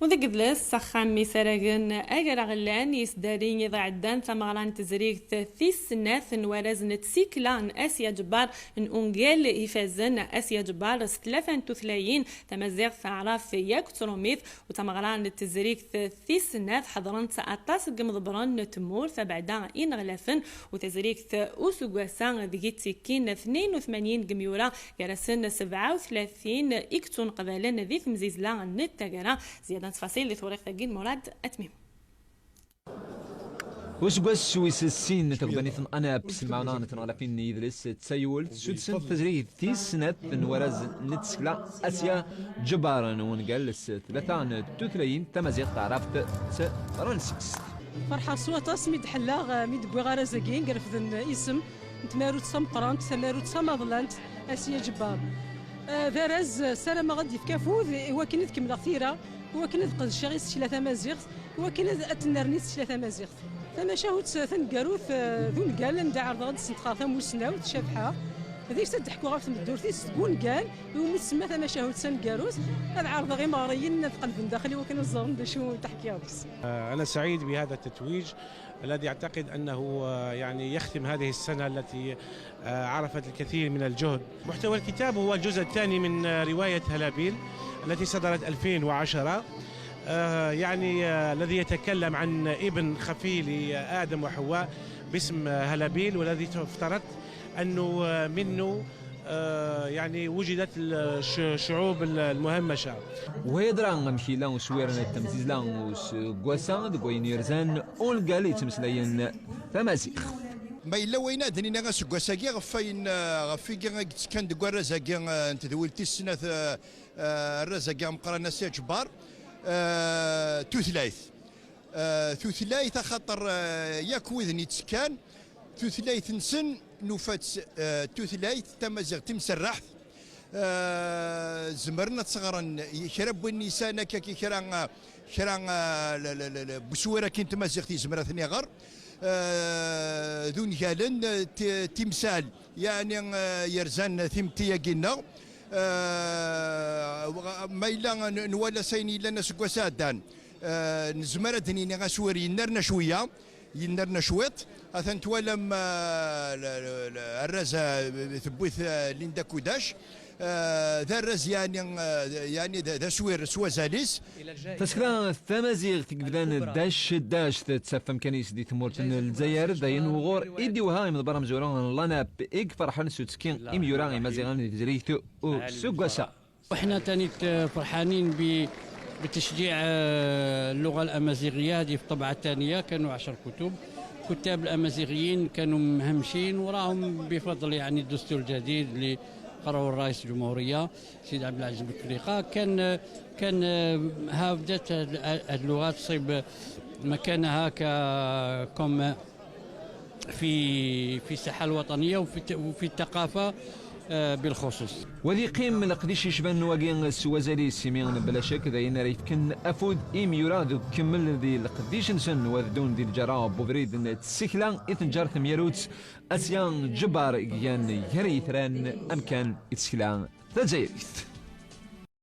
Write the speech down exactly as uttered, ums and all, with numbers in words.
U deg idles s axxam isaragen agraɣlan yesdari iḍ iɛeddan tameɣra n tezrigt tis snat n warraz n tsikla n Asya Ǧebbar n ungal ifazen Asya Ǧebbar s tlata n tutlayin, tamaziɣt, taɛrabt yakk d trumit. U tameɣra n tezrigt tis snat ḥeḍren-tt aṭas n yimḍebbren n tmurt abeɛda ineɣlafen. U tazrigt useggas-a deg ittekkin tnin u tmanyin n yimyura, gar-asen sebɛa u tlatin i yettuneqbalen di temzizla n taggara. Zzyada n ttfaṣil di tewriqt-agi n Murad Atmim. Useggas wis sin n tɣebanit n ANAP s lmeɛna n tneɣlafin n yidles d taywelt suddsen tazrigt tis snat n warraz n tsekla Asya Ǧebbar n wungal s tlata n tutlayin, tamaziɣt, taɛrabt d tefransist. Ferḥeɣ s waṭas mi d-ḥelleɣ, mi d-wwiɣ arraz-agi i irefden isem n tmarut tameqqrant, tamarut tamaḍlant, Asya Ǧebbar. D arraz ssarameɣ ad d-yefk afud i wakken ad kemmleɣ tira, i wakken ad qedceɣ isekla tamaziɣt, i wakken ad tennerni tsekla tamaziɣt. Tamacahut taneggarut d ungal anda ɛerḍeɣ ad d-sneṭqeɣ tamusnawt Cabḥa, deg-s ad d-ḥkuɣ ɣef tmeddurt-is deg wungal iwumi tsemma tamacahut taneggarut. Ad ɛerḍeɣ imeɣriyen ad qelben daxel i wakken ad ẓren d acu i d-ḥkiɣ deg-s. أنا سعيد بهذا التتويج الذي أعتقد أنه يعني يختم هذه السنة التي عرفت الكثير من الجهد. محتوى الكتاب هو الجزء الثاني من رواية هلابيل التي صدرت ألفين وعشرة، يعني الذي يتكلم عن ابن خفي لآدم وحواء باسم هلابيل، والذي افترضت أنه منه يعني وجدت الشعوب المهمشة. Wa yeḍra amek yella uswir n temzizla useggas-a deg wayen yerzan ungal yettmeslayen tamaziɣt. Ma yella wayen ad d-nini aseggas-agi ɣef wayen, ɣef wigi i yettekkan deg warraz-agi n tedwilt tis snat, arraz-agi ameqqran Asya Ǧebbar, tutlayt. Tutlayt axaṭer yakk widen yettekkan tutlayt-nsen nufa-tt d tutlayt tamaziɣt timserraḥt. Zemren ad tt-ɣren kra n win yesɛan akka kra kra n uswir akkin n tmaziɣt yezmer ad ten-iɣer. D ungalen timsal yeɛni yerzan timetti-agi-nneɣ. Ma yella nwala s ayen yellan aseggas iɛeddan, nezmer ad d-nini aswir yennerna cwiya, yennerna cwiṭ. Atan twalam arraz tewwi-t Linda Kudac. D arraz yeɛni, yeɛni d aswir s wazal-is. Tasekla tamaziɣt i yebdan dac dac tettaf amkan-is di tmurt n Lezzayer, d ayen wuɣur i d-iwehha imḍebber amezwaru n l'ANAP i iferḥen s uttekki imyura imaziɣen di tezrigt useggas-a. واحنا تاني فرحانين بتشجيع اللغة الأمازيغية هذه في الطبعة الثانية. كانوا عشر كتب، كتاب الأمازيغيين كانوا مهمشين، وراهم بفضل يعني الدستور الجديد اللي قرروا الرئيس الجمهورية سيد عبد العزيز بوتفليقة كان كان ها بدات هذه اللغة تصيب مكانها ك comme في في الساحة الوطنية وفي وفي الثقافة بالخصوص. Wa ad yeqqim leqdic yecban wagi s wazal-is, imi bla ccek d ayen ara yefken afud i yimyura deg ukemmel di leqdic-nsen, wa ad ddun di lǧara n ubrid n tsekla i tenǧer temyarut Asya Ǧebbar i igan gar yitran amkan i tsekla tazzayrit.